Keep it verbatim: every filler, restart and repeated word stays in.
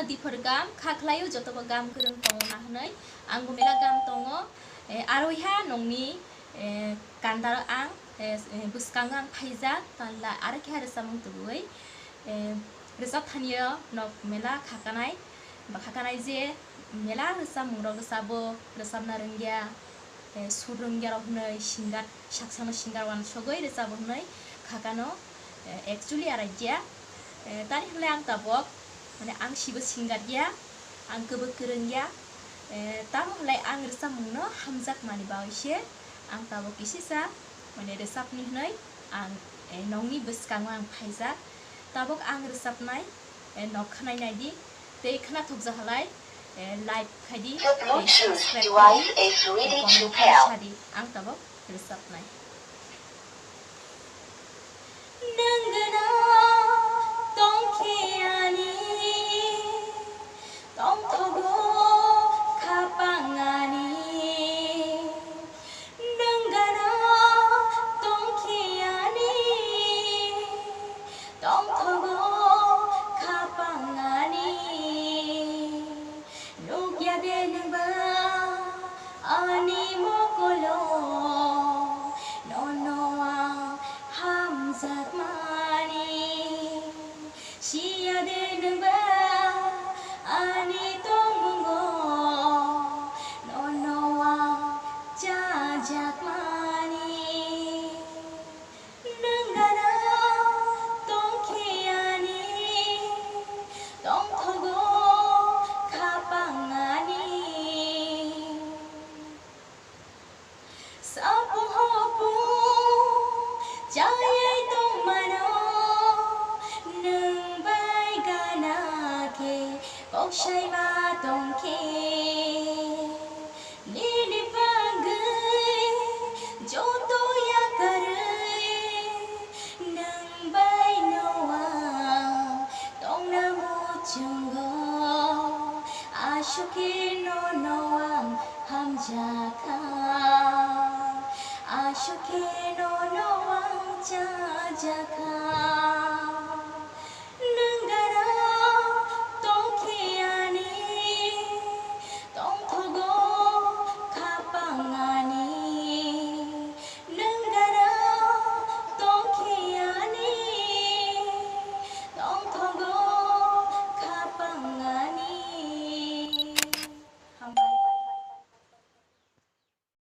Diphar gam kha khlaio, jotobo gam kwrwng tongo na hwnwi. Angbo mela gam tongo. Eh, aroiha nongni, eh, kandaro ang, eh, eh, bwskango ang phaijak, tanla aro khe rwchapmung tubui. Eh, rwchap thaniyo nok mela khakanai, ba khakanai je mela rwchapmungrok rwchabo, rwchapna rwngya, eh, sur rwngya rok hwnwi singer, saksano singer wansugwi rwchabo hwnwi khakano, eh, actually araikya. Eh, tani hwnle ang tabok, mane ang sibo singer ya, ang kwbwi kwrwng ya, eh, tamo hwnlai ang rwchapmungno hamjakmani bagwi se ang tabok kisisa, mane rwchapni hwnwi ang, eh, nokni bwskango ang phaijak. Tabok ang rwchapnai, eh, nok khwnai naidi, tei khwnathokjak halai, eh, like khaidi, The tei Bluetooth subscribe device khaidi, is ready to pair. Comment khaisadi, ang tabok rwchapnai. Nwng gwnang tongkhe ani tongthogo khapang ani. Nwng gwnang tongkhe ani tongthogo khapang ani. Nukya de nwngba ani mokolo, nono ang hamjakmani. Siya de nwngba ani tongmungo, nono ang chajakmani. Nwng gana tongkhe ani, tongthogo khapang ani. Sapung hopung chayai tongmano, nwng bai gana khe kok saiba tongkhe. Nini bagwi joto yakarwi, nwng bai no ang tongna muchungo. Aswk khe nono ang hamjakha, aswk khe nono ang chajakha.